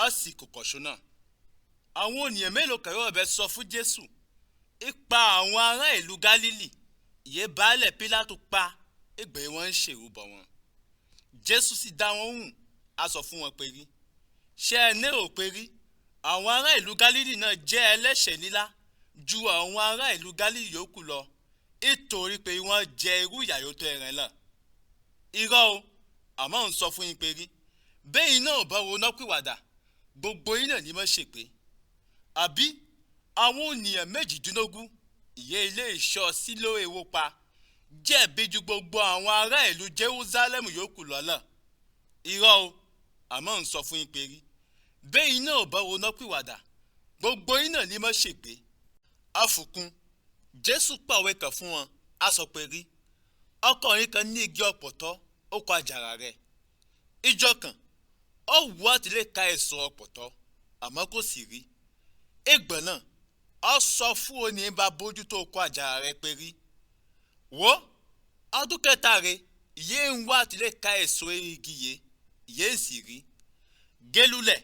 Àsìkò kọ̀ṣọ́ náà, àwọn ènìyàn mélòó kan yóò bẹ sọ fún Jésù ipa àwọn ará ìlú Gálílì ìyè baálẹ̀ Pílátù pa ìgbé wọn ń ṣèrúbọ wọn. Jésù sì dá wọn hùn, á sọ fún wọn pé rí, ṣé ẹ nérò pé rí àwọn ará ìlú Gálílì náà jẹ́ ẹlẹ́ṣẹ̀ lílá ju àwọn ará ìlú Gálílì yòókù lọ nítorí pé wọ́n jẹ irú ìyà yóò tó ẹran náà? Irọ́ o, àmọ́ ń sọ fún yín pé rí, bẹ́ẹ̀ náà bá ronúpìwàdà, gbogbo yín náà ní mọ́ ṣègbé. Àbí àwọn ènìyàn 18 ìyẹn ilé ìṣọ́ Sílóè wó pa jẹ̀bi ju gbogbo àwọn ará ìlú Jerúsálẹ́mù yòókù lọ náà? Irọ́ o, àmọ́ ń sọ fún yín pé rí, bẹ́ẹ̀ náà bá ronúpìwàdà, gbogbo yín náà ní mọ́ ṣègbé. Àfùkún Jésù pàwé kan fún wọn, á sọ pé rí, ọkùnrin kan ní igi ọ̀pọ̀tọ́ ó kọ àjàrà rẹ̀. Ìjọ kan ó wù àti lè ka èso ọ̀pọ̀tọ́, àmọ́ kò sì rí. Ìgbọ̀n náà ó sọ fún oní bá bójútó oko àjàrà rẹ̀ pé rí, wò ọdún kẹta rẹ̀ ìyé ń wá àti lè ka èso igi yìí, ìyé ń sì rí. Gélúlẹ̀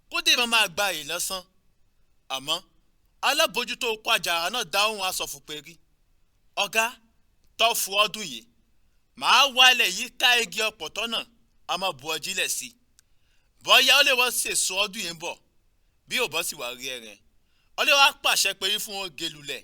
kó dé máa gba èyí lọ́sàn. Àmọ́ alábòójútó oko àjàrà náà dáhùn aṣọ fún pé rí, ọ̀gá tọ́ fún ọdún yìí, màá wálẹ̀ yìí ká igi ọ̀pọ̀tọ́ náà, a máa bu ọjílẹ̀ sí i. Bọ́yá ó lè wọ́n sèso ọdún yìí ń bọ̀, bí ò bọ́ sì wá rí ẹran. Ó lè wá pàṣẹ pé fún wọn gélúlẹ̀.